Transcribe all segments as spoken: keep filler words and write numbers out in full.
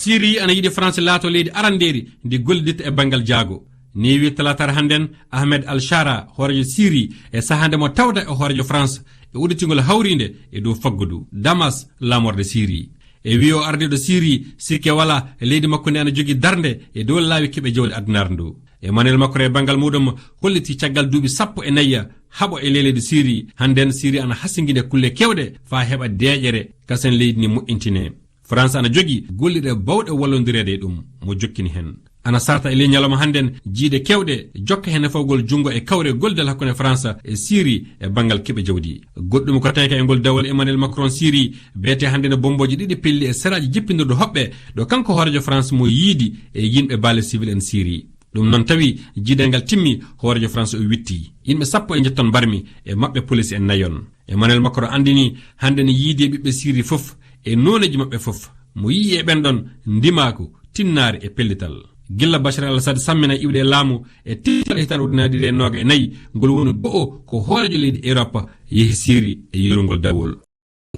Siri ana yiɗi France laato leydi arandeeri ndi golliditta e banngal jaago. Ni wi talaataare hannden Ahmed Al Shara, hooreejo Siri, e sahaa nde mo tawda e hooreejo France e udditingol hawriinde e dow faggudu Damas, laamorde Siri. E wiyo ardiiɗo Siri, sikke wala leydi makko ndi ana jogii darnde e dow laawi keɓe jawdi addunaare ndu. Emmanuel Macron e banngal muɗum holliti caggal duuɓi sappo e nayi haɓo e ley leydi Siri. Hannden Siri ana hasinginde kulle kewɗe faa heɓa deeƴere kasen leydi ndi moƴƴintinee. France ana jogii gollirɗe bawɗe wallondireede e ɗum, mo jokkini heen. Ana sarta e ley ñalawma hannden jiiɗe kewɗe jokka heen nafawgol junngo e kawre gollidal hakkunde France e Siri e banngal keɓe jawdi. Goɗɗum ko tawee ka e ngol dawol Emmanuel Macron Siri, beetee hannden bombooji ɗiɗi pelli e seraaji jippindirɗo hoɓɓe ɗo kanko hooreejo France mo yiidi e yimɓe baale civil en Siri. Ɗum noon tawi jiidal ngal timmi, hooreejo France o witti. Yimɓe sappo e njetton mbarmi, e maɓɓe polisi en nayon. Emmanuel Macron anndini hannde ne yiidi e ɓiɓɓe Siri fof e nooneeji maɓɓe fof. Mo yi'i e ɓen ɗon ndimaaku, tinnaare e pellital. Gilla Bachar al-Assad sammina iwde e laamu e tiital hitaande ujunere ɗiɗi e noogaas e nayi, ngol woni go'o ko hooreejo leydi Europe yehi Siri e yurungol dawol.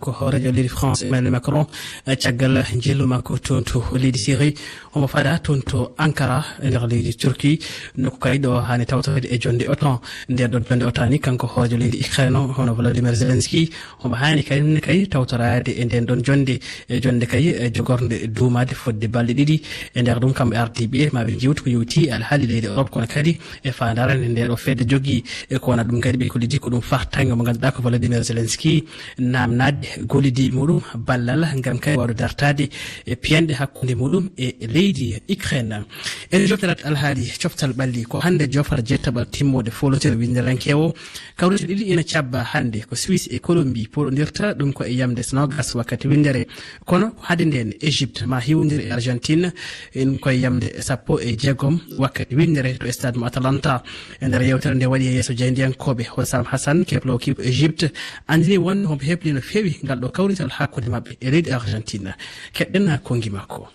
Ko hooreejo leydi France Emmanuel Macron, eh, caggal njillu makko toon to leydi Syrie, omo fada toon to Ankara e nder leydi Turquie, nokku kadi ɗo haani tawtoreede e jonnde OTAN. Nden ɗon jonnde OTAN ni, kanko hooreejo leydi Ukraine o, hono Volodymyr Zelensky, omo haani kadi, kadi tawtoraade e nden ɗon jonnde, e jonnde kadi, e jogornde duumaade fodde balɗe ɗiɗi. E nder ɗum, kamɓe ardiiɓe maa ɓe njeewtu ko yowti alhaali leydi Europe, kono kadi e faandaare nde ndee ɗo fedde jogii. E ko wonaa ɗum kadi, ɓe kolliti ko ɗum fartaŋŋe mo ngannduɗaa ko Volodymyr Zelensky naamnaade gollidi muɗum ballal ngam kadi waawde dartaade e piyanɗe hakkunde muɗum e leydi Ukraine. En jooɗorat alhaali coftal ɓalli ko hannde joofara jeetaɓal timmoode foolotiro winnderankeewo. Kawrital ɗiɗi ina cabba hannde, ko Suisse e Colombie pooɗondirta, ɗum ko e yamde noogaas wakkati winndere. Kono hade ndeen, Égypte ma hiwondir e Argentine, en koye yamde sappo e jeegom wakkati winndere to stade mo Atalanta. E nder yewtere nde waɗi e yeeso jaayndiyankooɓe, Hossam Hassan, keplo kipu Égypte, anndini wonde homo hebli no feewi ngal ɗo kawrital hakkunde maɓɓe e leydi Argentine. Keɗɗen konngi makko.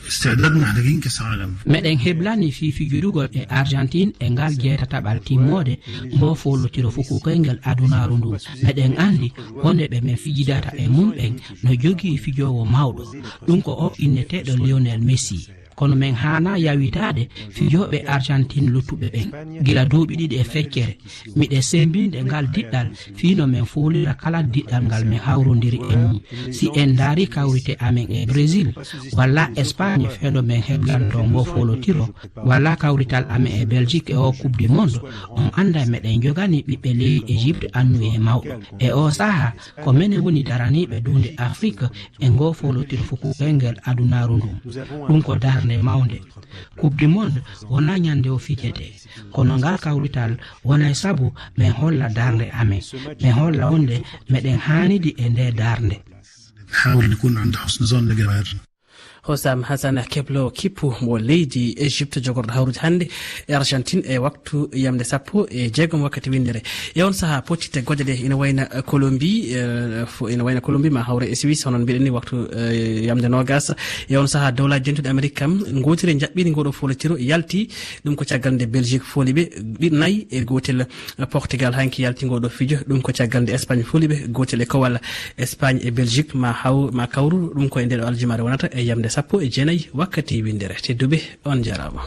استعدادنا على كأس العالم. Meɗen heblani fii fijirugol e Argentine e ngal jeetataɓal timmoode ngoo foolotiro fuku koyngel adunaaru ndun. Meɗen anndi wonde ɓe men fijidata e mun ɓen no jogii fijoowo mawɗo. Ɗum ko o inneteeɗo Lionel Messi. Kono men haanaa yawitaade fijooɓe Argentine luttuɓe ɓen. Gila duuɓi ɗiɗi e feccere, miɗe semmbinde ngal diɗɗal fii no men foolira kala diɗɗal ngal men hawrondiri e mum. Si en ndaarii kawrite amen e Brésil walla Espagne fee no men heblantoo ngoo foolotiro, walla kawrital amen e Belgique e oo Coupe du Monde, on annday meɗen jogani ɓiɓɓe leydi Égypte annuye mawɗo. E oo sahaa, ko menen woni daraniiɓe duunde Afrique e ngoo foolotiro fuku koyngel adunaaru ndun. Ɗum ko darnde mawnde. Coupe du Monde wonaa ñannde o fijete, kono ngal kawrital wonay sabu men holla darnde amen, men holla wonde meɗen haanidi e ndee darnde. نحاول نكون عند حسن ظن جماهيرنا. Hossam Hassan, keplo kippu mo leydi Égypte, jogorɗo hawrude hannde e Argentine e waktu yamde sappo e jeegom wakkati winndere. E on sahaa, pottitte goɗɗe ɗe ina wayna, eh, Colombie, eh, fo-, ina wayna Colombie ma hawre e Suisse, hono no mbiɗen ni, waktu, eh, yamde noogaas. E on sahaa, Dowlaaji Dentuɗi Amerik kam, ngootiri njaɓɓiindi ngoo ɗoo foolotiro yalti. Ɗum ko caggal nde Belgique fooli ɓe ɗi-, nayi e gootel. Portugal hanki yalti ngoo ɗoo fijo. Ɗum ko caggal nde Espagne fooli ɓe gootel e kowal. Espagne e Belgique ma haw-, ma kawru. Ɗum ko e ndee ɗoo aljumaare wonata e yamde sappo e jeenayi wakkati winndere. Tedduɓe, on njaaraama.